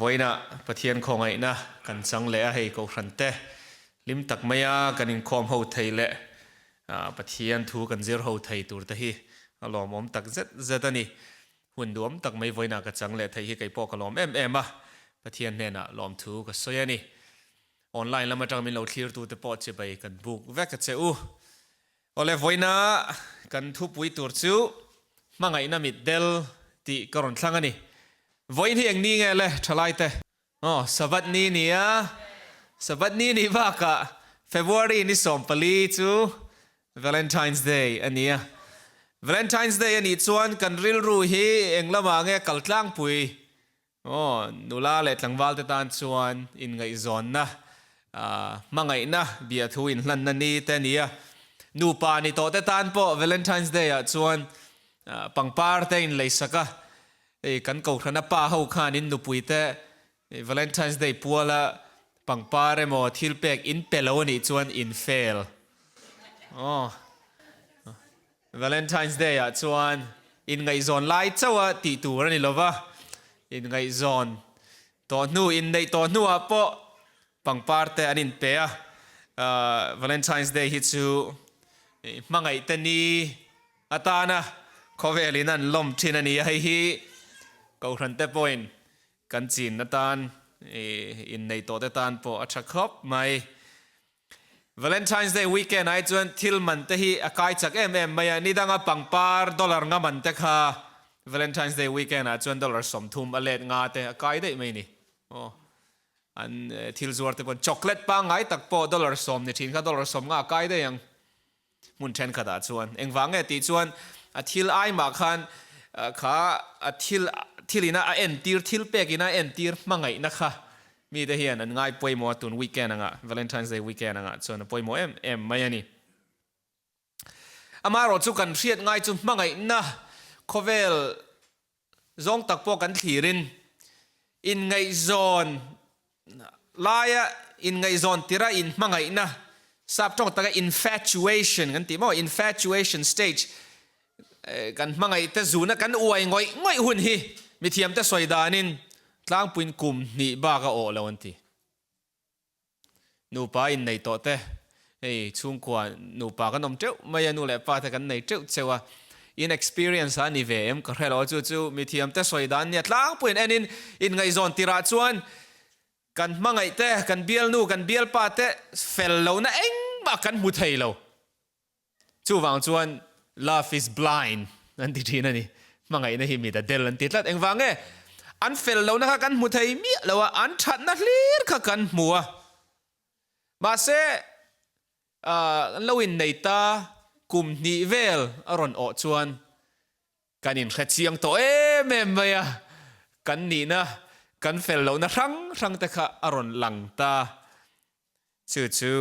Vawiinah Pathian khawngaihna kan chang leh a, hei Kohhran te hlim tak maia kan inkhawm ho thei leh Pathian thu kan zir ho thei tur te hi a lawmawm tak zet zet a ni. Hun duam tak mai vawiinah ka chang leh thei hi kei pawh ka lawm em em a, Pathian hnenah lawmthu ka sawi a ni. Online lam atang min lo thlirtute pawh chibai kan buk vek a che u. Awle vawiina kan thupui tur chu hmangaihna mitdel tih ka rawn thlang a ni. Vawiin hi eng ni nge le thalai te? Aw, Sabbath ni nia. Sabbath ni nih bakah February ni 14 chu Valentine's Day a nia. Valentine's Day a nih chuan kan rilru hi eng lamah nge kal tlangpui? Aw, nula leh tlangval te tan chuan inngaihzawnna, hmangaihna, biahthu inhlanna ni te a ni a. Nupa ni tawh te tan pawh Valentine's Day ah chuan pangpar te inleisak a. Hei kan Kohhrana pa ho khan in nupui te Valentine's Day puala pangpar emaw thil pek in pe lo a nih chuan in fail. Aw. Valentine's Day ah chuan inngaihzawn lai chauh a tih tur a ni lova, inngaihzawn tawh hnu, inneih tawh hnuah pawh pangpar te an inpe a. Valentine's Day hi chu hmangaih te ni atana khawvelin an lawm thin a ni a, hei hi Kohhran te pawhin kan chin atan inneih tawh te tan pawh a tha khawp mai. Valentine's Day weekend ai chuan thil man te hi a kai chak em em mai a, ni danga pangpar dollar nga man te kha Valentine's Day weekend ah chuan dollar 30 a let nga te a kai daih mai ni. Aw an thil zuar te pawn chocolate pangngai tak pawh dollar 10 ni thin kha dollar 50 a kai daih ang hmun thenkhat ah chuan. Engvang nge tih chuan a thil ai mah khan kha a thil thil ina a entir thil pek ina a entir hmangaihna kha Mite hian an ngai pawimawh a tun weekend angah, Valentine's Day weekend angah chuan a pawimawh em em mai a ni. Amaherawh chu kan hriat ngai chu hmangaihna khawvel zawng tak pawh kan thlirin inngaihzawn laia inngaihzawn tira inhmangaihna sap tawng taka infatuation kan tih maw infatuation stage Kan hmangaihte zuna kan uai ngawih ngawih hun hi mithiamte sawi danin tlangpuiin kum hnih bak a awh lo an ti. Nupa innei tawh te, hei chhungkua nupa kan awm teuh mai a, nu leh pa te kan nei teuh cheu a, in experience a ni ve em ka hre lo, chu chu mithiamte sawi dan nia tlangpuiin enin inngaihzawn tirah chuan kan hmangaihte, kan bialnu, kan bialpa te fel lohna engmah kan hmu thei lo. Chuvang chuan love is blind an ti thin a ni. Hmangaihna hi mit a del an ti tlat. Engvang nge? An fel lohna kha kan hmu thei miah lo a, an thatna hlir kha kan hmu a. Mahse, an lo innei ta kum hnih vel a rawn awh chuan kan inhre chiang tawh em em mai a, kan nihna, kan fel lohna hrang hrang te kha a rawn lang ta. Chu chu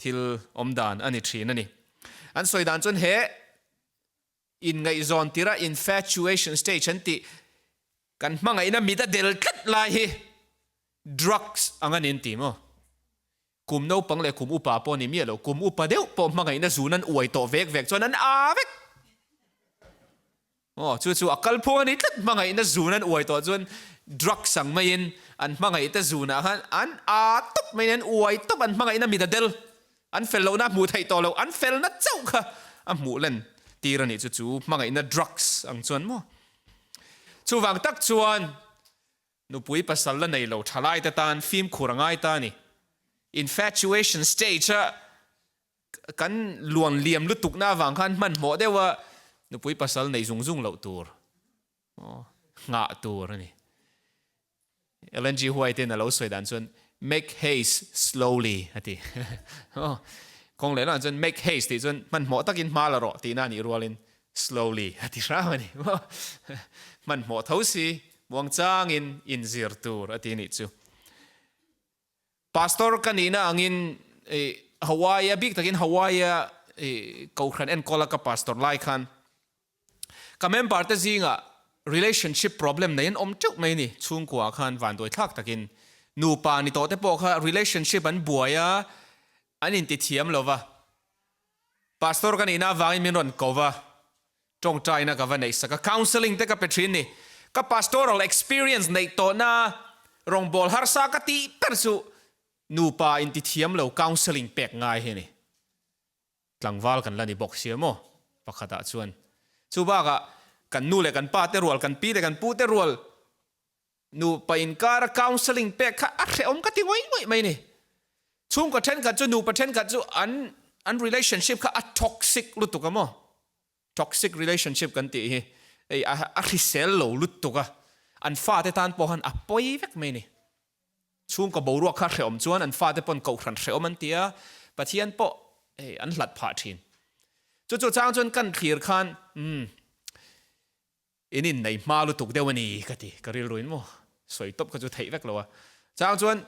thil awm dan a ni thin a ni. An sawi dan chuan he inngaihzawn tira infatuation stage an tih kan hmangaihna mit a del tlat lai hi drugs ang a ni an ti maw? Kum naupang leh kum upa pawh a ni miah lo, kum upa deuh pawh hmangaihna zun an uai tawh vek vek chuan an aa vek. Aw, chu chu a kal phung a ni tlat, hmangaihna zun an uai tawh chuan drugs ang maiin an hmangaihte zunah khan an aa tawp maiin an uai tawp, an hmangaihna mit a del, an fel lohna a hmuh theih tawh loh, an felna chauh kha a hmuh len tir a nih chu, chu hmangaihna drugs ang chuan maw. Chuvang tak chuan nupui pasal la nei lo thalaite tan fimkhur a ngai ta a ni. Infatuation stage a Kan luan liam lutukna avang khan hmanhmawh deuha nupui pasal nei zung zung loh tur nghah tur a ni. Ellen G. White in a lo sawi dan chuan make haste slowly a ti. Kawng leh lamah chuan make haste tih chuan hmanhmawh takin hma la rawh tihna a nih rualin slowly a ti hram a ni. Hmanhmawh tho si muangchangin inzir tur a ti nih chu. Pastor ka nihna angin Hawaii a bik takin Hawaii a Kohhran enkawl a ka pastor lai khan ka member te zingah relationship problem nei an awm teuh mai a ni. Chhungkua khan vanduai thlak takin nupa ni tawh te pawh kha relationship an buai a, an intithiam lo va. Pastor ka nihna avangin min rawn ko va, tawngtaina ka va neih sak a, counselling te ka pe thin ni. Ka pastoral experience neih tawhna. Rawngbâwl harsa ka tih ber chu nupa intithiam lo counselling pek ngai hi a ni. Tlangval kan la ni bawk sia maw? Pakhatah chuan. Chu bakah kan nu leh kan pa te rual, kan pi leh kan pu te rual nupa inkara counselling pek kha a hrehawm ka ti ngawih ngawih mai ni. Chhungkaw thenkhat chu nupa thenkhat chu an an relationship kha a toxic lutuk a maw? Toxic relationship kan tih hi hei a hrisel lo lutuk a, an fate tan pawh khan a pawi vek mai ni. Chhungkaw boruak kha hrehawm chuan an fate pawn kohhran hrehawm an ti a, Pathian pawh hei an hlat phah thin. Chu chu chang chuan kan thlir khan umm in innei hma lutuk deuh a ni ka ti, ka rilruin maw sawi tawp kha chu theih vek lo a. Chang chuan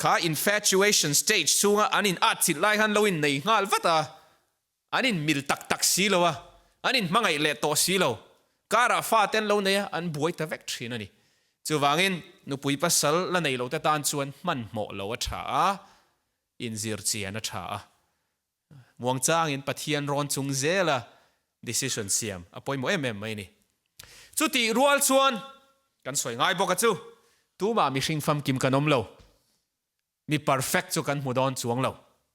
kha infatuation stage chhunga an in atchilh lai khan lo innei nghal vat a, An inmil tak tak si lo a, an inhmangaih leh tawh si lo. Karah fate an lo nei a, an buai ta vek thin a ni. Chuvangin, nupui pasal la nei lote tan chuan hmanhmawh lo a tha a, inzir chian a tha a. Muangchangin Pathian rawn chung zela decision siam a pawimawh em em mai a ni. Chutih rual chuan kan sawi ngai bawk a chu, tumah mihring famkim kan awm lo. Mi perfect chu kan hmu dawn chuang lo.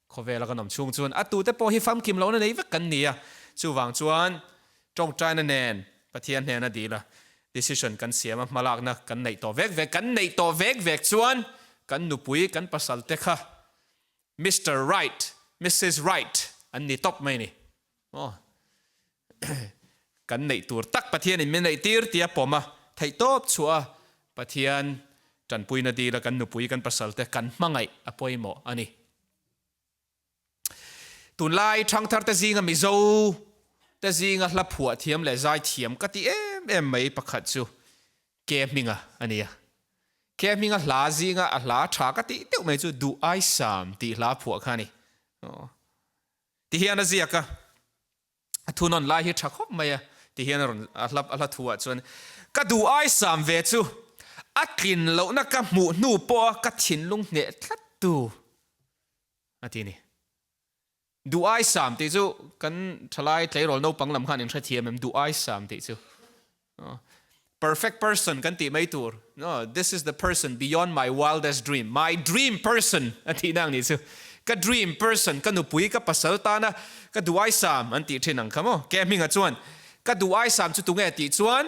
Khawvela kan awm chhung chuan a tute pawh hi famkim lohna nei vek kan ni a. Chuvang chuan tawngtaina nen Pathian hnena dil a, decision kan siam a, hmalakna kan neih tawh vek vek, kan neih tawh vek vek chuan kan nupui, kan pasal te kha Mister Right, Missus Right an ni tawp mai a ni. Aw. Kan neih tur tak Pathianin min neih tir tia pawm a, theihtawp chhuah a, Pathian tanpuina dila kan nupui kan pasal te kan hmangaih a pawimawh a ni. Tunlai thangthar te zinga Mizo te zinga hla phuah thiam leh zai thiam ka ti em em mai pakhat chu Ke Hminga a ni a. Ke Hminga hla zinga a hla tha ka tih deuh mai chu Duh Ai Sam tih hla phuah kha a ni. Aw. Ti hian a ziak a, a thunawn lai hi tha khawp mai a, ti hian a rawn a hla a hla thu ah chuan ka duh ai sam ve chu a tlin lohna ka hmuh hnu pawh a ka thinlung hneh tlat tu a ti a ni. Duh ai sam tih chu kan thalai tleirawl naupang lam khan in hrethiam em duh ai sam tih chu. Perfect person kan tih mai tur, no, this is the person beyond my wildest dream, my dream person a tih na ang nih chu. Ka dream person, ka nupui, ka pasal tana ka duaisam an tih thin ang kha maw? Ke hminga chuan ka duaisam chu tunge tih chuan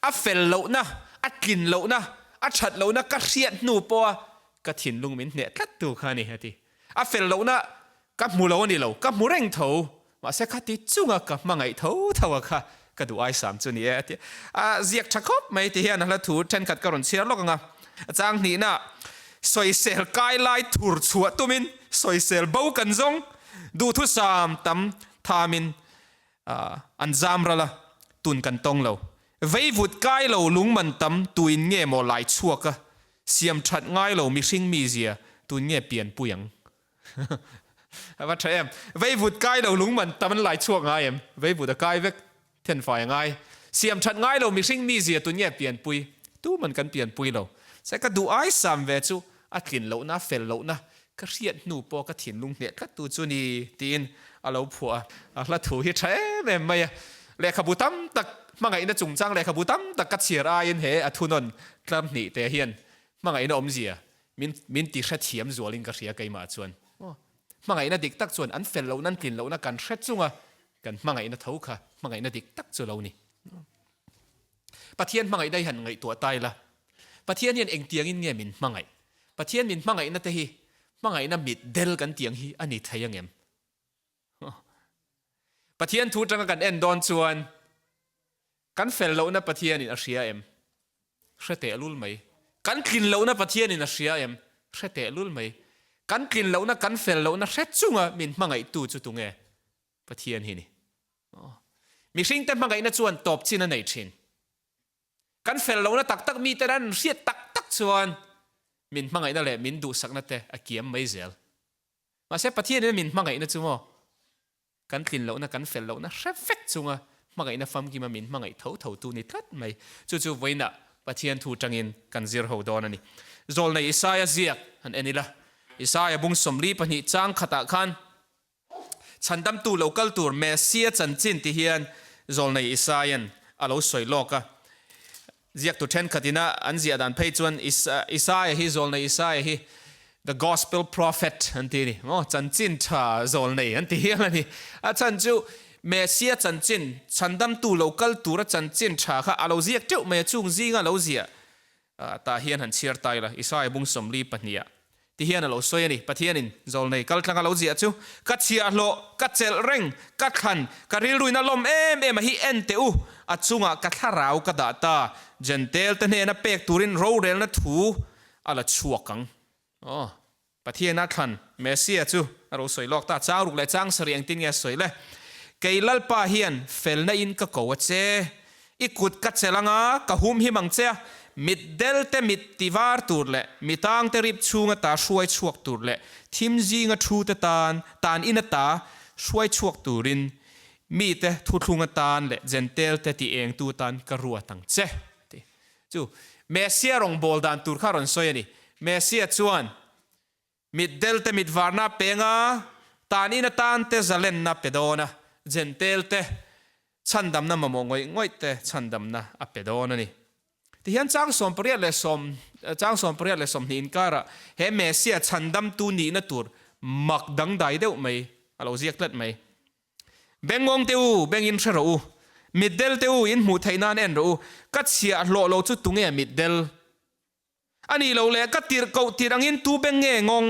a fel lohna, a tlin lohna, a that lohna ka hriat hnu pawha ka thinlung min hneh tlat tu kha a ni a ti. A fel lohna Ka hmu lo a ni lo, ka hmu reng tho, mahse kha ti chunga ka hmangaih tho tho a kha ka duh aisam chu ni e a ti a, ziak tha khawp mai ti hian a hla thu thenkhat ka rawn chhiar lawk ang a, a chang hnihna sawisel kai lai thur chhuah tumin sawisel bo kan zawng duhthusam tam thamin an zam ral a, tun kan tawng lo. Veivut kai lo lungman tam tuin nge maw lai chhuak a, siam that ngai lo mihring mizia tun nge pianpui ang. A va tha em. Veivut kai lo lung man tam an lai chhuak ngai em? Veivut a kai vek then fai a ngai. Siam that ngai lo mihring mizia tun nge pianpui? Tu man kan pianpui lo. Se ka duh ai sam ve chu a tlin lohna a fel lohna ka hriat hnu pawh ka thinlung hneh tlat tu chu ni tiin a lo phuah a. A hla thu hi tha em em mai a. Lehkhabu tam tak hmangaihna chungchang lehkhabu tam tak ka chhiar aiin he a thunawn tlar hnih te hian hmangaihna awmzia Min min ti hrethiam zualin ka hria keimah chuan. Aw, hmangaihna dik tak chuan an fel lohna an tlin lohna kan hre chunga kan hmangaihna tho kha hmangaihna dik tak chu lo ni. Pathian hmangaihna hi han ngaihtuah ta ila, Pathian hian engtiangin nge min hmangaih? Pathian min hmangaihna te hi hmangaihna mit del kan tiang hi a ni thei angem? Pathian thu tanga kan en dawn chuan Kan fel lohna Pathianin a hria em? Hre tehlul mai. Kan tlin lohna Pathianin a hria em? Hre tehlul mai. Kan tlin lohna, kan fel lohna hre chunga min hmangaihtu chu tunge? Pathian hi ni. Mihringte hmangaihna chuan tawp chin a nei thin. Kan fel lohna tak tak miten an hriat tak tak chuan min hmangaihna leh min duhsakna te a kiam mai zel. Mahse Pathianin min hmangaihna chu maw? Kan tlin lohna, kan fel lohna hre vek chunga hmangaihna famkima min hmangaih tho tho tu ni tlat mai. Chu chu vawiinah Pathian thu tangin kan zir ho dawn a ni. Zawlnei Isaia ziak han en ila, Isaia bung 42 chang khatah khan Chhandamtu lo kal tur Messia chanchin ti hian Zawlnei Isaia'n a lo sawi lawk a. Ziaktu thenkhat ina an ziah dan phei chuan Isaia hi zawlnei Isaia hi the gospel prophet an ti a ni maw? Chanchin tha zawlnei an ti hial a ni. A chhan chu Messia chanchin, chhandamtu lo kal tura chanchin tha kha a lo ziak teuh mai a, chung zinga lo ziah Tah hian han chhiar ta ila, Isaia bung 42 ah ti hian a lo sawi a ni, Pathianin zawlnei kaltlanga lo ziah chu, Ka chhiahhlawh, ka chelh reng, ka thlan, ka rilruin a lawm em em a hi en teh u, a chungah ka thlarau ka dah ta, Jentail te hnena pek turin rorelna thu a la chhuak ang. Aw, Pathiana thlan, Messia chu a ro sawi lawk ta, chang ruk leh chang sarih engtin nge a sawi le? Kei Lalpa hian felna in ka ko a che, i kut ka chelh anga ka hum him ang che a, mit del te mit ti var tur leh mi tang te rip chhung ata hruai chhuak tur leh thim zinga thu te tan tan in ata hruai chhuak turin mi te thuthlung atan leh Jentel te ti eng tu tan ka ruat ang che. Ti. Chu Messia rawngbâwl dan tur kha rawn sawi a ni. Messia chuan mitdel te mit varna a peng a, tan in atan te zalenna pe dawn a, Jentail te chhandamna mamawh ngawih ngawih te chhandamna a pe dawn a ni. Tihian chang 18 leh sawm chang 18 leh 20 inkarah he Messia chhandamtu nihna tur mak dangdai deuh mai a lo ziak tlat mai. Bengngawng te u, beng in hre rawh u. Mitdel te u, in hmuh theih nan en rawh u. Ka chhiah hlawh lo chu tunge mitdel? A nih loh leh ka tirh koh tirh angin tu beng nge ngawng?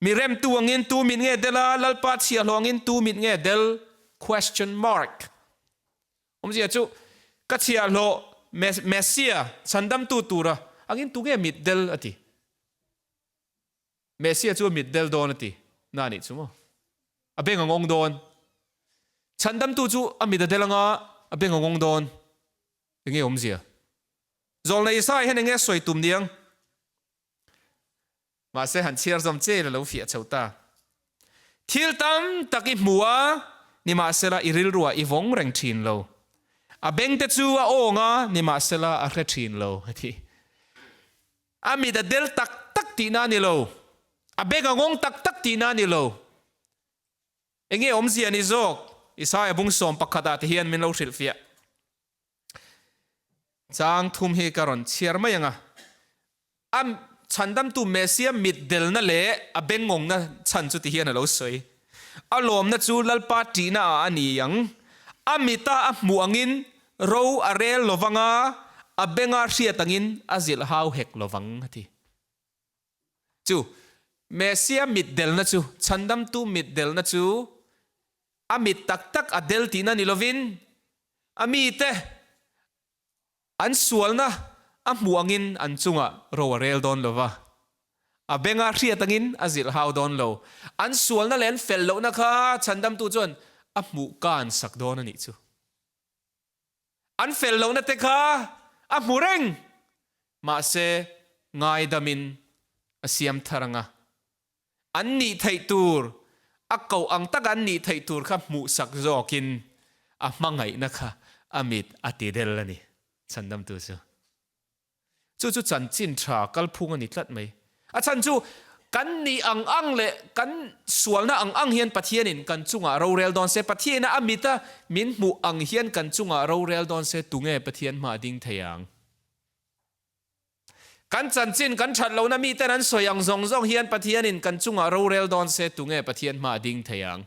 Mi remtu angin tu mit nge del a, Lalpa chhiah hlawh angin tu mit nge del? Question mark. Awmzia chu, ka chhiah hlawh Messia, chhandamtu tura angin tu nge mit del? a ti. Messia chu a mit del dawn a ti na anih chu maw? A beng a ngawng dawn. Chhandamtu chu a mit a del anga a beng a ngawng dawn. Enge awmzia? Zawlna Isaiah hian enge a sawi tum niang? Mahse han chhiar zawm che ila lo fiah chho ta. Thil tam tak i hmu a, nimahsela i rilruah i vawng reng thin lo. A bengte chu a awng a, nimahsela a hre thin lo, a ti. A mit a del tak tak tihna a ni lo. A beng a ngawng tak tak tihna a ni lo. Enge awmzia ni zawk? Isaia bung 11 ah te hian min lo hrilhfiah. Chang thum hi ka rawn chhiar mai ang a. A chhandamtu Messia mit delna leh a beng ngawngna chhan chu ti hian a lo sawi. A lawmna chu Lalpa ṭihna ah a ni ang. A mita a hmuh angin ro a rel lovang a, a benga hriat angin a zilh hau hek lovang, a ti. Chu Messia mit delna chu, chhandamtu mit delna chu a mit tak tak a del tihna ni lovin, a mite An sualna a hmuh angin an chungah ro a rel dawn lo va, a benga hriat angin a zilh hau dawn lo. An sualna leh an fel lohna kha chhandamtu chuan a hmuh kan sak dawn a nih chu. An fel lohna te kha a hmu reng, mahse ngaidamin a siam thar anga an nih theih tur, a koh ang taka an nih theih tur kha hmuhsak zawkin a hmangaihna kha a mit a ti del a ni, chhandamtu chu. Chu chu chanchin tha kalphung a ni tlat mai. A chhan chu kan nih ang ang leh kan sualna ang ang hian Pathianin kan chungah rorel dawn se, Pathiana a mita min hmuh ang hian kan chungah rorel dawn se, tunge Pathian hma ding thei ang? Kan chanchin kan that lohna miten an sawi ang zawng zawng hian Pathianin kan chungah rorel dawn se tunge Pathian hma a ding thei ang?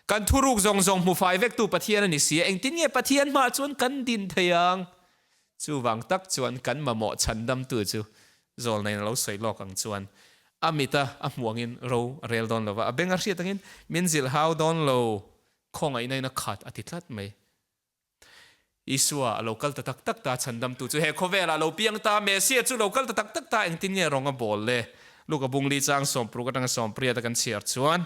Kan thuruk zawng zawng hmu fai vektu Pathian a ni si a, engtin nge Pathian hmaah chuan kan din thei ang? Chuvang tak chuan kan mamawh chhandamtu chu zawlneiin a lo sawi lawk ang chuan a mita a hmuh angin ro a rel dawn lo va, a beng a hriat angin min zilh hau dawn lo, khawngaihna in a khat a ti tlat mai. Isua a lo kal ta tak tak ta, chhandamtu chu he khawvelah a lo piang ta, Messiah chu lo kal ta tak tak ta, engtin nge rawng a bawl le? Luka bungli chang 60 atanga 80 a kan chhiar chuan,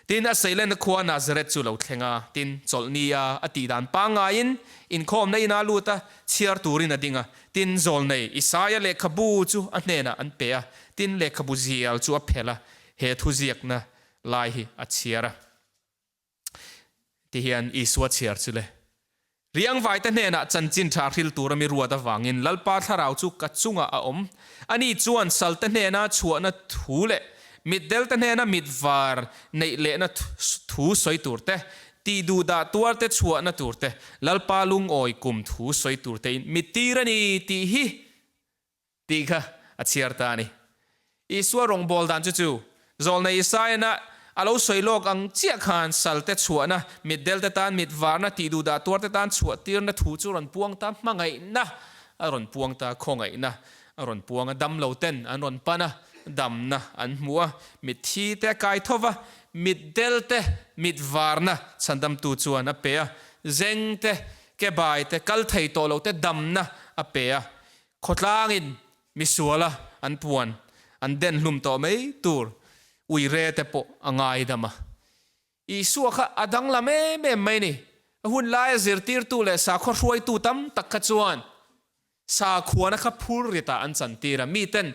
Tin, a seilenna khua Nazareth chu lo thleng a, tin, chawlhni a a tih dan pangngaiin inkhawmna ina lut a, chhiar turin a ding a, tin, zawlnei Isaia lehkhabu chu a hnenah an pe a, tin, lehkhabu zial chu a phelh a, he thuziakna lai hi a chhiar a. Ti hian Isua chhiar chu le. Riangvaite hnenah chanchin tha hril tura mi ruat avangin Lalpa thlarau chu ka chungah a awm. Ani chuan salte hnena chhuahna thu leh mitdelte hnena mit var neih lehna thu sawi tur te, tihduhdah tuarte chhuahna tur te, Lalpa lungawi kum thu sawi tur tein mit tir a ni tih hi tih kha a chhiar ta a ni. Isua rawngbâwl dan chu chu Zawlnei Isaiah-na a lo sawi lâwk ang chiah khân salte chhuahna, mitdelte tân mit vârna, tihduhdah tuarte tân chhuahtirna thu chu rawn puang ta, hmangaihna a rawn puang ta, khawngaihna a rawn puang a, damloten an rawn pan a, damna an hmu a, mitthite a kai tho va, mitdelte mit vârna chhandamtu chuan a pe a, zengte, kebaite, kal thei tawh lote damna a pe a, Khawtlangin misuala an puan an den hlum tawh mai tur uire te pawh a ngaidam a. Isua kha a danglam em em mai ni. A hun laia zirtirtu leh sakhaw hruaitu tam tak kha chuan sakhuana kha phur ritah an chantir a. Miten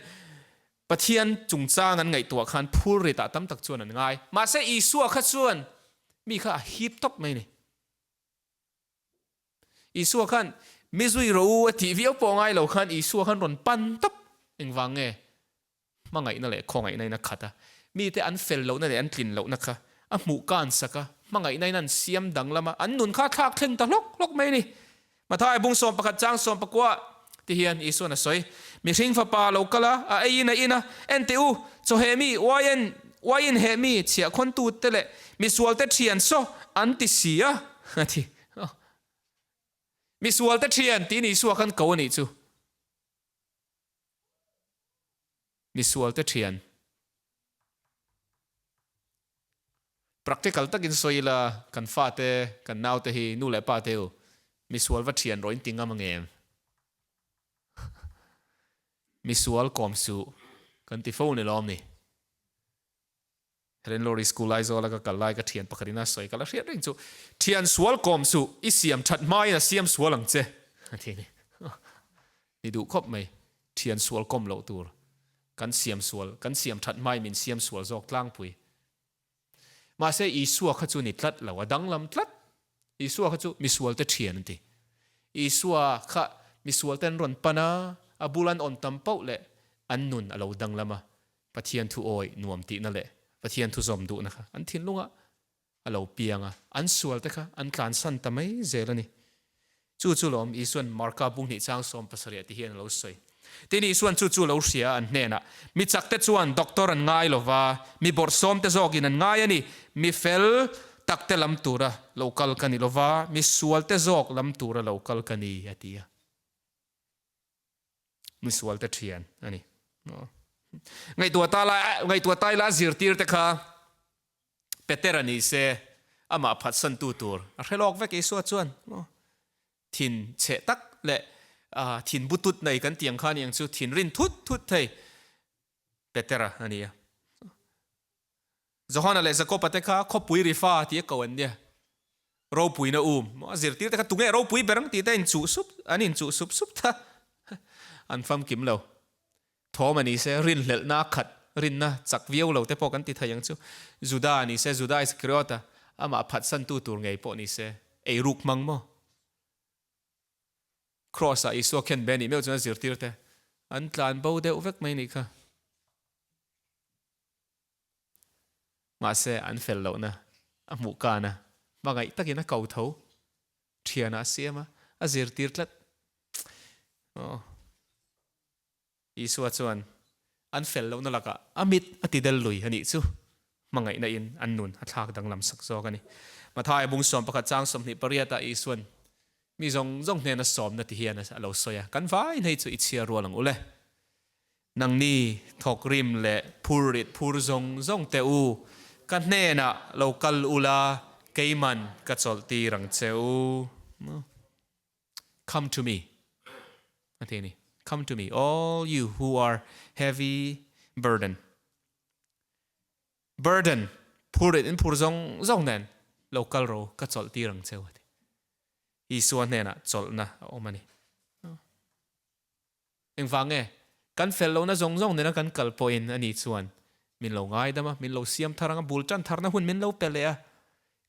Pathian chungchang an ngaihtuah khan phur ritah tam tak chuan an ngai. Mahse Isua kha chuan mi kha a hip tawp mai ni. Isua khan, Mi zui rawh u a tih viau pawh ngai lo khan Isua khan rawn pan tawp. Engvang nge? Hmangaihna leh khawngaihna in a khat a. Mite an fel lohna leh an tlin lohna kha a hmuh kan sak a, hmangaihna in an siam danglam a, an nun kha a thlak thleng ta hlawk hlawk mai a ni. Matthai bung 11 chang 19 ti hian Isua'n a sawi, Mihring fapa a lo kal a, a eiin a in a, en teh u, chawheh mi, uaien, uaiin heh mi, chhiahkhawntute leh misualte thian saw an ti si a, a ti. Misualte thian tiin Isua khan ko a nih chu. Misualte thian. Practical takin sawi ila kan fate, kan naute hi nu leh pa te u misual va thian rawh in ti ngam ang em? Misual kawm suh kan ti fo ni lawm ni. Helen Lowry School Aizawla ka kal lai ka thian pakhat in a sawi ka la hriat reng chu, Thian sual kawm suh, i siam that hmain a siam sual ang che, a ti a ni. Ni duh khawp mai, thian sual kawm loh tur, kan siam sual, kan siam that hmain min siam sual zawk tlangpui. Mahse Isua kha chu ni tlat lo, a danglam tlat. Isua kha chu misualte thian an ti. Isua kha misualte an rawn pan a, a bul an awn tam pauh leh an nun a lo danglam a, Pathian thu awi nuam tihna leh Pathian thu zawm duhna kha an thinlungah a lo piang a, an sualte kha an tlansan ta mai zel a ni. Chu chu lawm Isuan Marka bung hnih chang 70 ti hian a lo sawi. Tin, Isuan chu chu lo hria a an hnenah, Mi chakte chuan doctor an ngai lo va, mi bawrhsawmte zawkin an ngai a ni. Mi fel takte lam tura lo kal ka ni lo va, mi sualte zawk lam tura lo kal ka ni, a ti a. Misual te thian a ni. Ngaihtuah ta lai, ngaihtuah tai la zirtir te kha Petera ni se amah phatsan tu tur a hre lawk vek Isua chuan thin chhe tak leh thin butut nei kan tiang kha niang chu thin rin thut thut thei Petera a ni a. Johana leh Jakoba te kha khawpui ri fa tia ko an nia. Ropuina um. A zirtir te kha tunge ropui ber ang tih te inchuh sup, an inchuh sup sup ta. An famkim lo. Thawm a ni se, rinhlelhna a khat, rinna chak viau lo te pawh kan ti thei ang chu. Juda a ni se, Juda Iskariota, amah phatsantu tur ngei pawh ni se, eiruk hmang maw? Kraws-ah Isua khen ve a nih meuh chuan a zirtir te an tlan bo deuh vek mai nih kha. Mahse, an fel lohna a hmuh kan a, hmangaih takin a ko tho. Thianah a siam a, a zirtir tlat. Aw. Isua chuan an fel lohna lakah a mit a ti del lui a nih chu. Hmangaihna in an nun a thlak danglam sak zawk a ni. Mathaia bung 11 chang 28 ah Isuan mi zawng zawng hnena sawmna ti hian a lo sawi a, Kan vaiin hei chu i chhiar rual ang u le. Nangni thawkrim leh phurrit phur zawng zawng teh u, ka hnenah lo kal ula, keiman ka chawlh tir ang che u. Come to me, a ti a ni. Come to me, all you who are heavy burden. Burden, phurrit in phur zawng zawng nen lo kal ro, ka chawlh tir ang che u, a ti. Isua hnenah chawlhna a awm a ni. Engvang nge? Kan fel lohna zawng zawng nena kan kal pawhin ani chuan min lo ngaidam a, min lo siam thar ang a, bul tan tharna hun min lo pe leh a,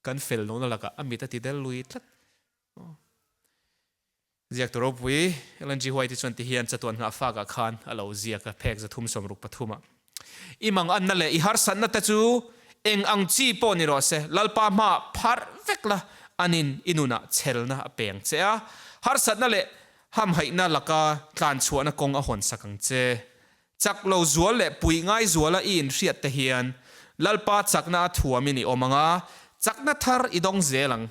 kan fel lohna lakah a mit a ti del lui tlat. Ziaktu ropui Ellen G. White-i chuan tihian chatuan nghah fakah khan a lo ziak a, phek 363 ah. I manganna leh i harsatna te chu Eng ang chi pawh ni rawh se, Lalpa hmaah pharh vek la, anin i nunah chhelna a peng che a, harsatna leh hamhaihna laka tlanchhuahna kawng a hawnsak ang che. Chak lo zual leh puih ngai zuala i inhriat te hian Lalpa chakna a thuamin i awm ang a, chakna thar i dawng zel ang.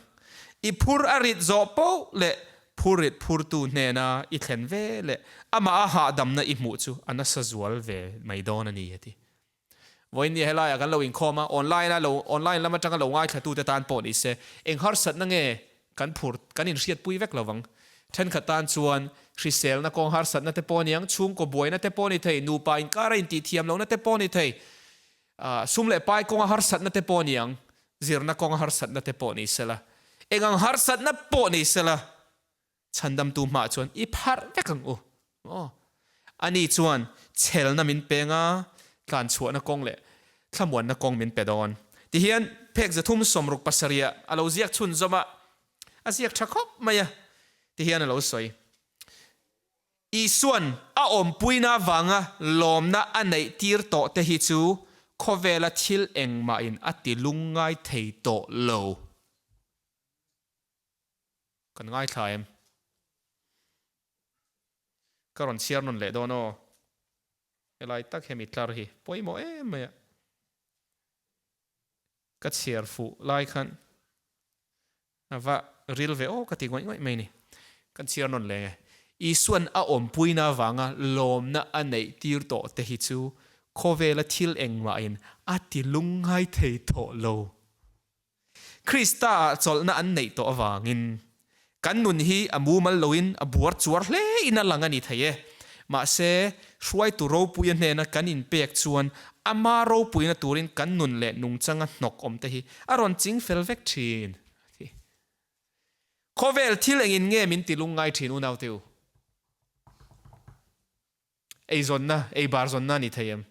I phur a rit zawh poh leh phur rit phurtu hnena i thlen ve leh amah a hahdamna i hmuh chu a nasa zual ve mai dawn a ni, a ti. Vawiin helaiah kan lo inkhawm a, online a lo online lam atanga lo ngaithlatute tan pawh ni se, eng harsatna nge kan phur kan inhriatpui vek lovang. Thenkhat tan chuan hriselna kawng harsatna te pawh a niang, chhungkaw buaina te pawh a ni thei, nupa inkara intihthiam lohna te pawh a ni thei, sum leh pai kawnga harsatna te pawh a niang, zirna kawnga harsatna te pawh ni sela, eng ang harsatna pawh ni sela, Chhandamtu hmaah chuan i pharh vek ang u. Aw. Ani chuan chhelna min peng a, tlanchhuahna kawng leh thlamuanna kawng min pe dawn. Tihian phek 367 ah a lo ziak chhunzawm a, a ziak tha khawp mai a, tihian a lo sawi. Isuan a awmpuina avanga lawmna a neih tir tawh te hi chu khawvela thil engmahin a ti lungngai thei tawh lo. Kan ngaithla em? Ka rawn chhiar nawn leh dawn aw. Helai tak hemi tlar hi pawimawh em mai a. Ka chhiar fuh lai khan a va ril ve aw ka ti ngawih ngawih mai ni. Kan chhiar nawn leh nge. Isuan a awmpuina avanga lawmna a neih tir tawh te hi chu khawvela thil engmahin a ti lungngai thei tawh lo. Krista-ah chawlhna an neih tawh avangin kan nun hi a mumal loin a buar chuar hle in a lang a ni thei e. Mahse, hruaitu ropuia hnena kan inpek chuan ama ropuina turin kan nun leh nungchanga hnawk awm te hi a rawn ching fel vek thin a ti. Khawvel thil engin nge min ti lungngai thin unaute u? Eizawnna, eibar zawnna a ni thei em?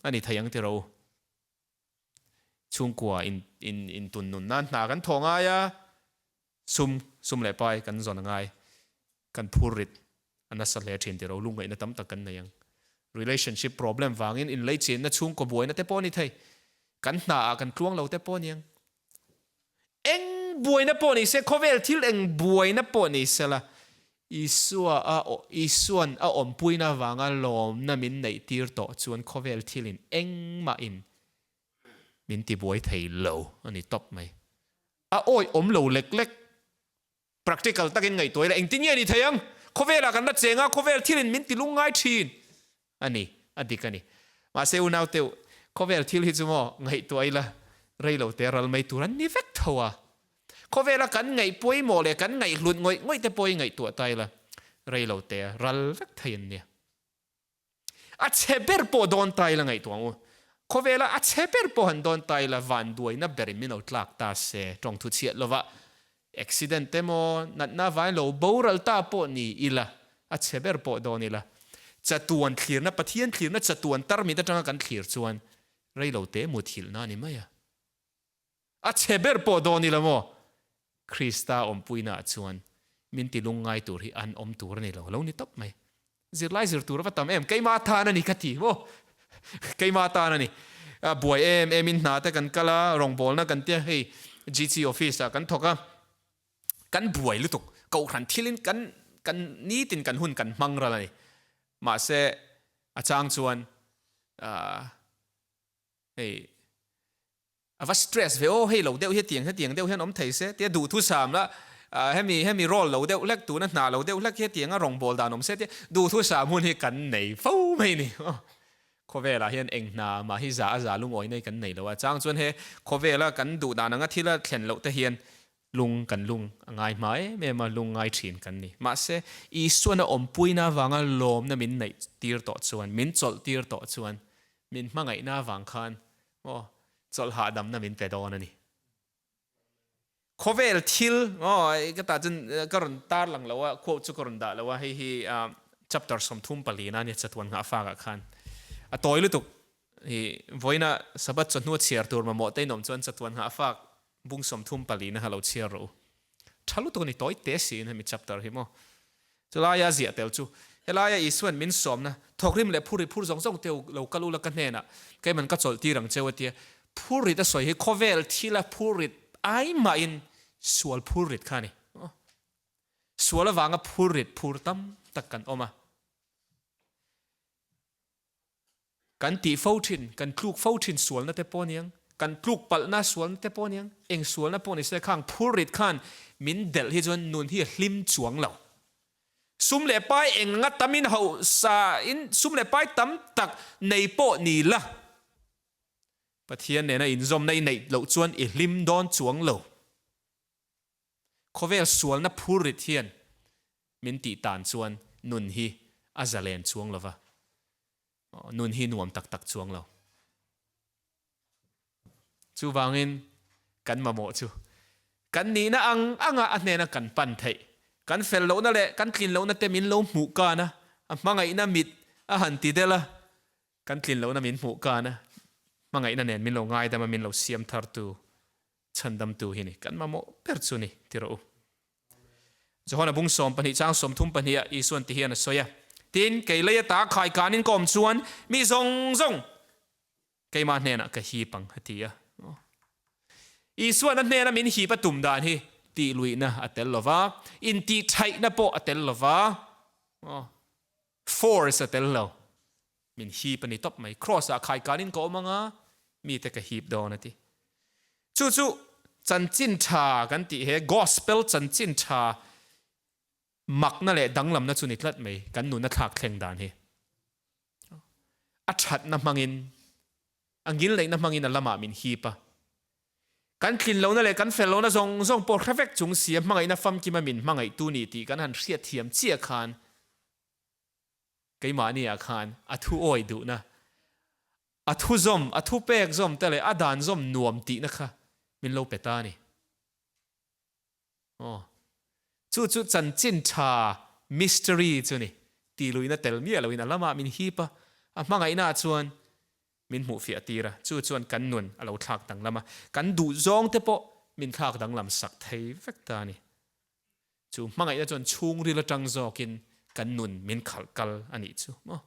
A ni thei ang tiraw u? Chhungkua in in intun nun nan hna kan thawh ngai a, sum sum leh pai kan zawn a ngai, kan phur rit a nasa hle thin tih ro lungngaihna tam tak kan nei ang. Relationship problem vangin inleichinna chhungkaw buaina te pawh a ni thei, kan hna ah kan tluang lo te pawh a ni ang. Eng buaina pawh ni se, khawvel thil eng buaina pawh ni sela, Isua a Isuan a awmpuina avanga lawmna min neih tir tawh chuan khawvel thilin engmahin min tibuai thei lo a ni tawp mai. A awih awm lo lek lek. Practical takin ngaihtuah ila engtin nge ni thei ang? Khawvelah kan la cheng a, khawvel thilin min ti lungngai thin a ni, a dik a ni. Mahse unau teuh, khawvel thil hi chu maw ngaihtuah ila rei lo te ral mai tur an ni vek tho a. Khawvela kan ngaih pawimawh leh kan ngaihhlut ngawih ngawih te pawh hi ngaihtuah ta ila rei lo te ral vek thei an nia. A chhe ber pawh dawn ta ila ngaihtuah ang u. Khawvela a chhe ber pawh han dawn ta ila vanduaina berin min lo tlak ta se, tawngthu chhiat lova accident emaw natna avain lo boral ta pawh ni ila a chhe ber pawh dawn ila chatuan thlirna Pathian thlirna chatuan tarmit atanga kan thlir chuan reilo te muthilhna a ni mai a. A chhe ber pawh dawn ila maw? Krista awmpuinaah chuan min ti lungngai tur hi an awm tur a ni lo, lo ni tawp mai. Zirlai zir tur a va tam em? Keimah tan a ni ka ti maw? Keimah tan a ni. Buai em em in hna te kan kal a, rawngbawlna kan tia hei GC office ah kan thawk a, kan buai lutuk. Kohhran thilin kan kan nitin kan hun kan hmang ral a ni. Mahse a chang chuan hei A va stress ve aw, hei lo deuh hi tiang hetiang deuh hian awm thei se tia duhthusam la, hemi hemi role lo deuh hlek tuna hna lo deuh hlek hi hetianga rawngbâwl dan awm se tia duhthusam hun hi kan nei fo mai ni. Khawvelah hian eng hna mah hi za a za lungawi nei kan nei lo a, chang chuan he khawvela kan duh dan anga thil a thlen loh te hian lung kan lung a ngai hma em em a, lung ngai thin kan ni. Mahse, Isuan a awmpuina avanga lawmna min neih tir tawh chuan, min chawlh tir tawh chuan, min hmangaihna avang khan maw chawlh hahdamna min pe dawn a ni. Khawvel thil maw ka tah chuan ka rawn tar lang lo a, quote chu ka rawn dah lo a, hei hi chapter 34 na ania chatuan nghah fak ah khan a tawi lutuk hi vawiina Sabbath chawhnu a chhiar tur mamawh te in awm chuan chatuan nghah fak Bung 34 na kha lo chhiar rawh u. Tha lutuk a ni, tawi te siin hemi chapter hi maw. Chulaia ziah tel chu, helaia Isuan min sawmna, thawkrim leh phur i phur zawng zawng te u lo kal ula ka hnenah, keiman ka chawlh tir ang cheu a tia. Phurrit a sawi hi khawvel thila phurrit ai mahin sual phurrit kha a ni. Sual avanga phurrit phur tam tak kan awm a. Kan tih fo thin, kan tluk fo thin sualna te pawh aniang, kan tluk palhna sualna te pawh aniang, eng sualna pawh ni se khang phurrit khan min delh hi chuan nun hi a hlim chuang lo. Sum leh pai eng anga tamin hausa in sum leh pai tam tak nei pawh ni la, Pathian nena inzawmna i neih loh chuan i hlim dawn chuang lo. Khawvel sualna phurrit hian min tih tan chuan nun hi a zalen chuang lo va, nun hi nuam tak tak chuang lo. Chuvangin kan mamawh chu kan nihna ang anga a hnena kan pan theih, kan fel lohna leh kan tlin lohna te min lo hmuh kan a, a hmangaihna mit a han ti del a, Kan tlin lohna min hmuh kan a, hmangaihna nen min lo ngaidam a, min lo siam thartu, chhandamtu hi ni. Kan mamawh ber chu ni, ti rawh u. Johana bung 12 chang 32 ah Isuan ti hian a sawi a, Tin, kei lei ata khai kanin ka awm chuan mi zawng zawng keimah hnenah ka hip ang, a ti a. Isuan a hnena min hip a tum dan hi tihluihna a tel lo va, intihṭhaihna pawh a tel lo va. Force a tel lo. Min hip a ni tawp mai. Cross ah khai kanin ka awm anga, mite ka hip dawn a ti. Chu chu chanchin tha kan tih he Gospel chanchin tha makna leh danglamna chu ni tlat mai kan nuna thlak thleng dan hi. A thatna hmangin, a ngilneihna hmangin a lamah min hip a. Kan tlin lohna leh kan fel lohna zawng zawng pawh hre vek chung si a hmangaihna famkima min hmangaihtu ni tih kan han hriatthiam chiah khan keimahni ah khan a thu awi duhna, a thu zawm, a thu pek zawm te leh a dan zawm nuam tihna kha min lo pe ta a ni. Aw, chu chu chanchin tha mystery chu ni. Tih luihna tel miah loin a lamah min hip a, a hmangaihna ah chuan min hmuhfiah tir a, chu chuan kan nun a lo thlak danglam a, kan duhzawng te pawh min thlak danglam sak thei vek ta a ni. Chu hmangaihna chuan chhungril atang zawkin kan nun min khalh kal a nih chu maw.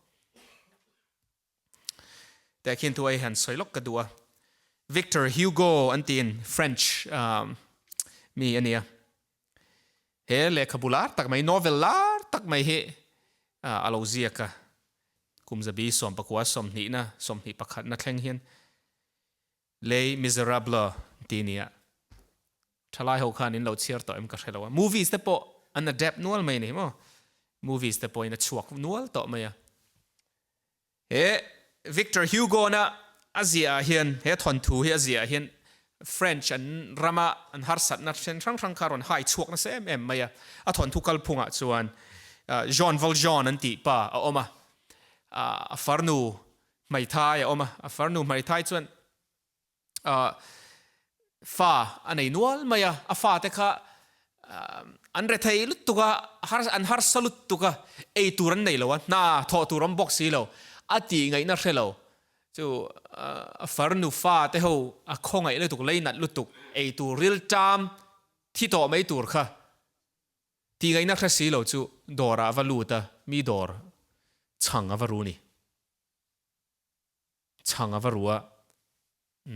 Tehkhin thu ai han sawi lawk ka duh a. Victor Hugo an tiin French mi a nia. He lehkhabu lar tak mai, novel lar tak mai hi a lo ziak a. Kum zabi 19 20na, 21na thleng hian Les Miserables ti nia. Thalai ho khan in lo chhiar tawh em ka hre lo a. Movies te pawh an adapt nual mai ni maw. Movies te pawhin a chhuak nual tawh mai a. He Victor Hugo na a ziah ah hian he thawnthu hi a ziah ah hian French an rama an harsatna then hrang hrang kha rawn hai chhuak nasa em em mai a. A thawnthu kalphungah chuan Jean Valjean an tih pa a awm a. A farnu Hmeithai a awm a, a farnu hmeithai chuan fa a nei nual mai a, a fate kha an rethei lutuk a, an harsa lutuk a, ei tur an nei lo a, hna thawh tur awm bawk si lo, a tih ngaihna hre lo. Chu a farnu fate ho a khawngaih lutuk, leinat lutuk, ei tur rilṭam thi tawh mai tur kha tih ngaihna hre si lo chu dawrah a va lut a, mi dawr chhang a va ru ni. Chhang a va ru a,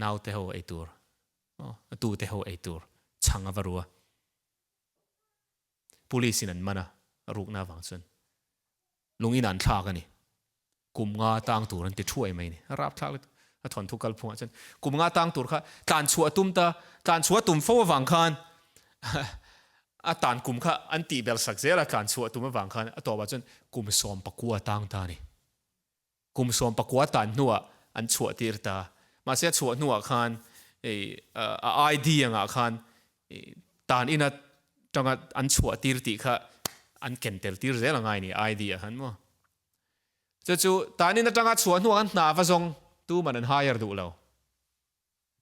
naute ho ei tur, a tute ho ei tur chhang a va ru a. Police in an man a, a rukna avang chuan lungin an thlak a ni. Kum nga tang tur an ti thuai mai a ni. A rap thlak lutuk. A thawnthu kalphungah chuan kum nga tang tur kha tlan chhuah a tum ta, tlan chhuah a tum fo avang khan a tan kum kha an tih ber sak zel a, tlan chhuah a tum avang khan a tawpah chuan kum 19 tang ta a ni. Kum 19 tan hnuah an chhuah tir ta. Mahse a chhuah hnuah khan a ID angah khan tan ina tanga an chhuah tir tih kha an ken tel tir zel a ngai ni ID ah khan maw. Chu chu tan in atanga chhuah hnuah khan hna va zawng tuman an hire duh lo.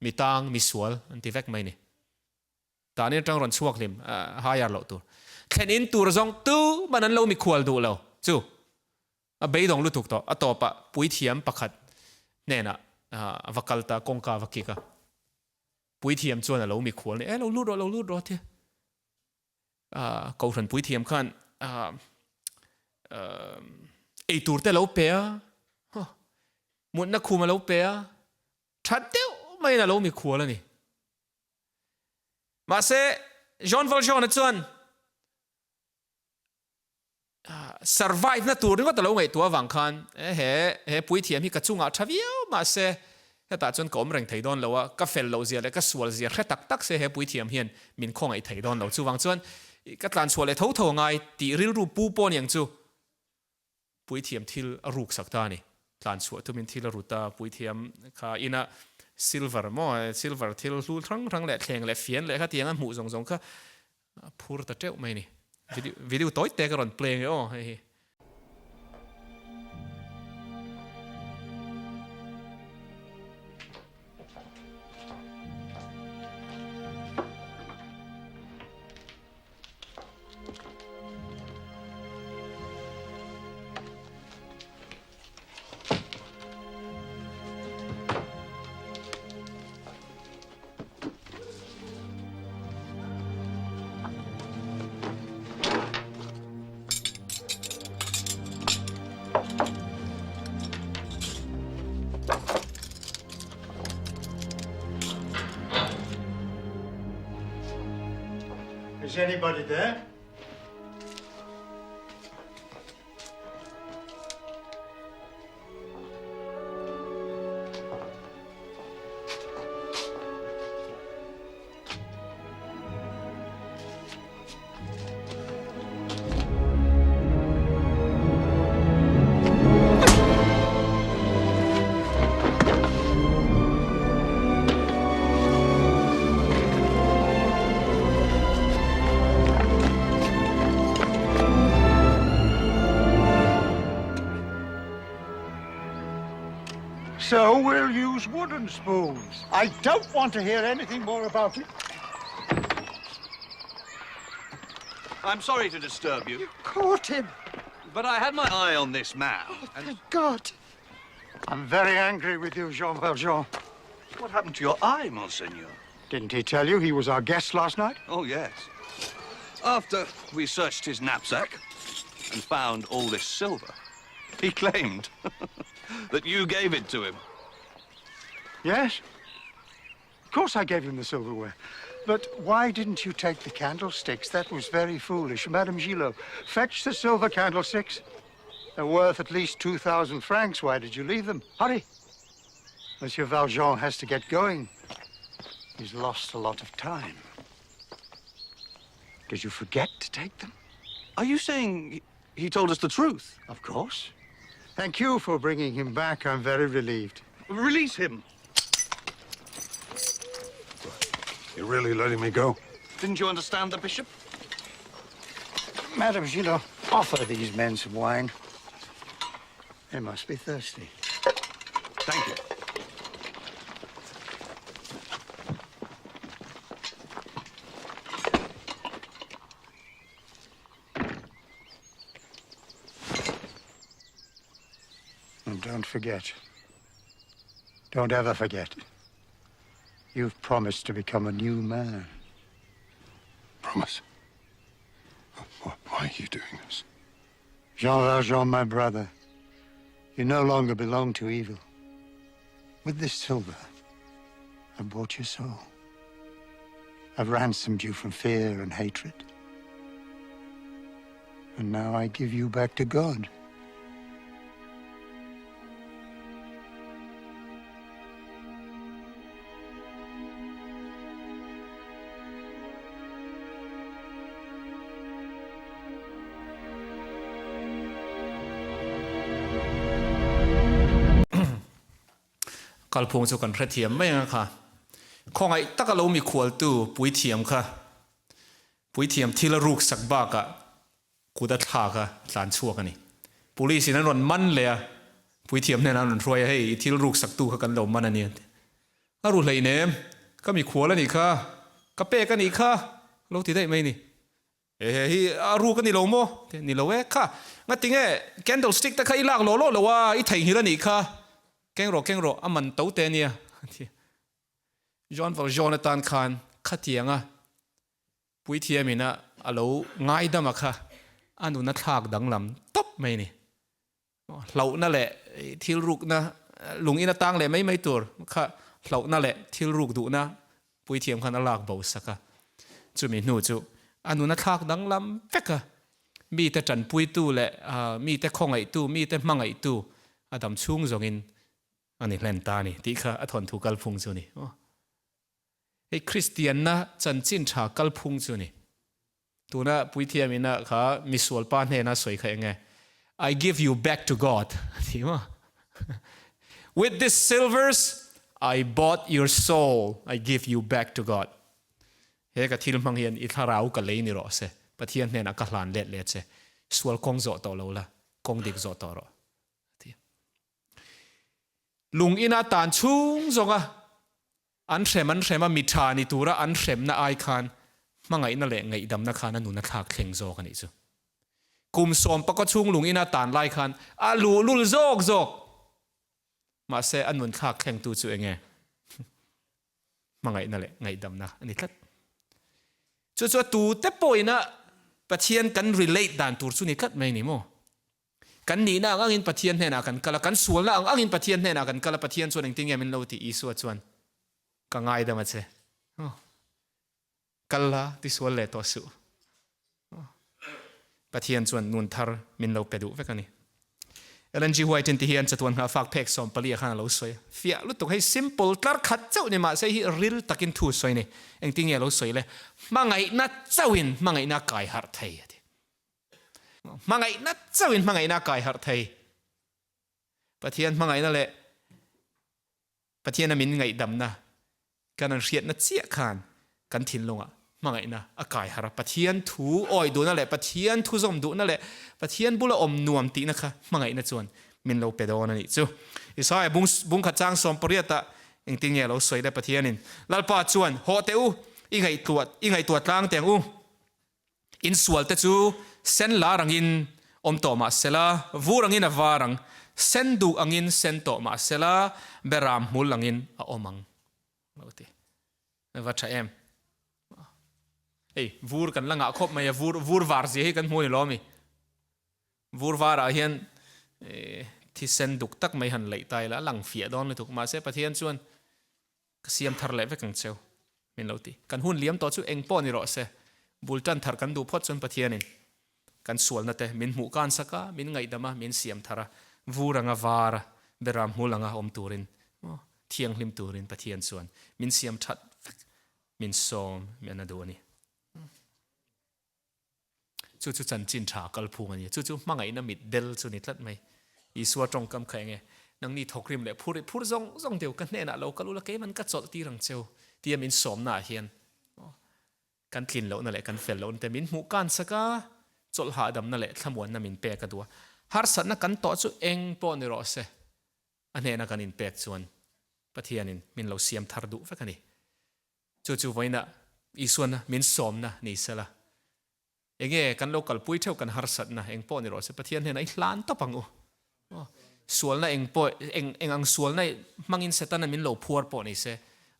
Mi tang, mi sual an ti vek mai ni. Tan in atang rawn chhuak hlim hire loh tur. Thlen in tur zawng tuman an lo mikhual duh lo. Chu A beidawng lutuk tawh. A tawpah puithiam pakhat hnenah a va kal ta, kawngka a va kik a. Puithiam chuan a lo mikhual ni, E lo lut rawh, lo lut rawh a ti a. Kohhran puithiam khan ei tur te a lo pe a, mutna khum a lo pe a, tha deuh mai. maiin a lo mikhual a ni. Mahse, Jean Valjean-a chuan survive na tur ringawt a lo ngaihtuah avang khan he he puithiam hi ka chungah tha viau mahse hetah chuan ka awm reng thei dawn lo a, ka fel loh zia leh ka sual zia hre tak tak se he puithiam hian min khawngaih thei dawn lo. Chuvang chuan ka tlanchhuah leh tho tho a ngai tih rilru pu pawh niang chu Puithiam thil a ruk sak ta a ni. Tlan chhuah tumin thil a rut a, puithiam kha ina silver maw, silver thil hlu hrang hrang leh thleng leh fian leh khatiang a hmuh zawng zawng kha a phur ta teuh mai a ni. Video, video tawi te ka rawn play ange aw hei hi. Is anybody there? So we'll use wooden spoons. I don't want to hear anything more about it. I'm sorry to disturb you. You caught him. But I had my eye on this man. Oh, thank God. I'm very angry with you, Jean Valjean. What happened to your eye, Monseigneur? Didn't he tell you he was our guest last night? Oh, yes. After we searched his knapsack and found all this silver, he claimed that you gave it to him. Yes. Of course I gave him the silverware. But why didn't you take the candlesticks? That was very foolish. Madame Gillot, fetch the silver candlesticks. They're worth at least 2,000 francs. Why did you leave them? Hurry. Monsieur Valjean has to get going. He's lost a lot of time. Did you forget to take them? Are you saying he told us the truth? Of course. Thank you for bringing him back. I'm very relieved. Release him. You're really letting me go? Didn't you understand the bishop? Madame Gillot, offer these men some wine. They must be thirsty. Thank you. And don't forget. Don't ever forget. You've promised to become a new man. Promise? Why are you doing this? Jean Valjean, my brother, you no longer belong to evil. With this silver, I've bought your soul. I've ransomed you from fear and hatred. And now I give you back to God. Kalphung chu kan hrethiam mai ang a kha. Khawngaih taka lo mikhualtu puithiam kha puithiam thil a ruk sak bakah kut a thlak a, tlan chhuak a ni. Police in an rawn man leh a, puithiam hnenah an rawn hruai a, hei i thil ruk saktu kha kan lo man a ni an ti. A ru hleinem, ka mikhual a nih kha, ka pek a nih kha, a lo ti daih mai a ni. He hi a ruk a ni lo maw? Ni lo e, kha ngati nge candle stick te kha i lak lawh lawh lo a, i theihnghilh a nih kha, keng rawh keng rawh, a man to te a nia, a ti. Jean Valjean atan khan khatianga Puithiamin a a lo ngaidam a kha a nun a thlak danglam tawp mai a ni. Hlauhna leh thil rukna lung in atang leh mai mai tur kha hlauhna leh thil ruk duhna puithiam khan a lak bo sak a. Chumi hnu chu a nun a thlak danglam vek a, mite tanpuitu leh mite khawngaihtu, mite hmangaihtu a dam chhung zawngin a ni hlen ta a ni tih kha a thawnthu kalphung chu a ni. Hei Kristianna chanchin tha kalphung chu a ni. Tuna puithiam ina kha misual pa hnena sawi kha eng nge? I give you back to God a ti maw? With this silvers I bought your soul, I give you back to God. He ka thil hmang hian i thlarau ka lei ni rawh se, Pathian hnenah ka hlan let leh che, sual kawng zawh tawh lo la, kawng dik zawh tawh rawh a ti. Lung ina tan chhung zawnga An hrem an hrem a, mi tha ni tura an hremna ai khan hmangaihna leh ngaihdamna khan a nun a thlak thleng zawk a nih chu. Kum sawmpakaw chhung lung ina tan lai khan a luhlul zawk zawk. Mahse a nun thlak thlengtu chu enge? Hmangaihna leh ngaihdamna a ni tlat. Chu chu a tute pawhina Pathian kan relate dan tur chu ni tlat mai ni maw? Kan nihna ang angin Pathian hnenah kan kal a, kan sualna ang angin Pathian hnenah kan kal a, Pathian chuan engtin nge min lo tih? Isua chuan, Ka ngaidam a che. Aw. Kal la, ti sual leh tawh suh. Aw. Pathian chuan nun thar min lo pe duh vek a ni. Ellen G. White in ti hian chatuan nghahfak phek 14 ah khan a lo sawi a. Fiah lutuk, hei simple tlar khat chauh ni mahse hi ril takin thu sawi a ni. Engtin nge a lo sawi le? Hmangaihna chauhin hmangaihna a kai harh thei a ti. Hmangaihna chauhin hmangaihna a kai harh thei. Pathian hmangaihna leh Pathiana min ngaihdamna kan an hriatna chiah khan kan thinlungah hmangaihna a kai harh a. Pathian thu awi duhna leh Pathian thu zawm duhna leh Pathian bula awm nuam tihna kha hmangaihna chuan min lo pe dawn a nih chu. Isaiah bung bungkhat chang 18 ah engtin nge a lo sawi le Pathianin, Lalpa chuan, Hawh teh u, i ngaihtuah i ngaihtuah tlang teh ang u. Insual te chu sen lar angin awm tawh mah sela, vur angin a var ang, sen duh angin sen tawh mah sela, beram hmul angin a awm ang. Lo ti. Va tha em. Hei, vur kan la ngah khawp mai a, vur, vur var zia hi kan hmu ni lo ami. Vur varah hian thisen duk tak mai han leih ta ila, a lang fiah dawn lutuk. Mahse Pathian chuan Ka siam thar leh vek ang cheu, min lo ti. Kan hun liam tawh chu eng pawh ni rawh se, bul tan thar kan duh phawt chuan Pathianin kan sualna te min hmuh kan sak a, min ngaihdam a, min siam thar a, vur anga var a, beram hmul anga awm turin, thianghlim turin Pathian chuan min siam that vek, min sawm min a duh a ni. Chu chu chanchin tha kalphung a ni. Chu chu hmangaihna mit del chu ni tlat mai. Isua tawngkam kha enge, Nangni thawkrim leh phur i phur zawng zawng deuh ka hnenah lo kal ula keiman ka chawlh tir ang cheu tia min sawmna ah hian kan tlin lohna leh kan fel lohna te min hmuh kan sak a, chawlh hahdamna leh thlamuanna min pek a duh a. Harsatna kan tawh chu eng pawh ni rawh se, a hnena kan inpek chuan Pathianin min lo siam thar duh vek a ni. Chu chu vawiinah Isuana min sawmna ni sela, enge kan lo kalpui theuh kan harsatna eng pawh ni rawh se, Pathian hnenah i hlan tawp ang u. Sualna eng pawh, eng eng ang sualna hmangin Setana min lo phuar pawh ni se,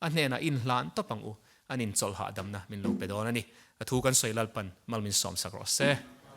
a hnenah in hlan tawp ang u, an inchawlh hahdamna min lo pe dawn a ni. A thu kan sawi Lalpan mal min sawmsak rawh se.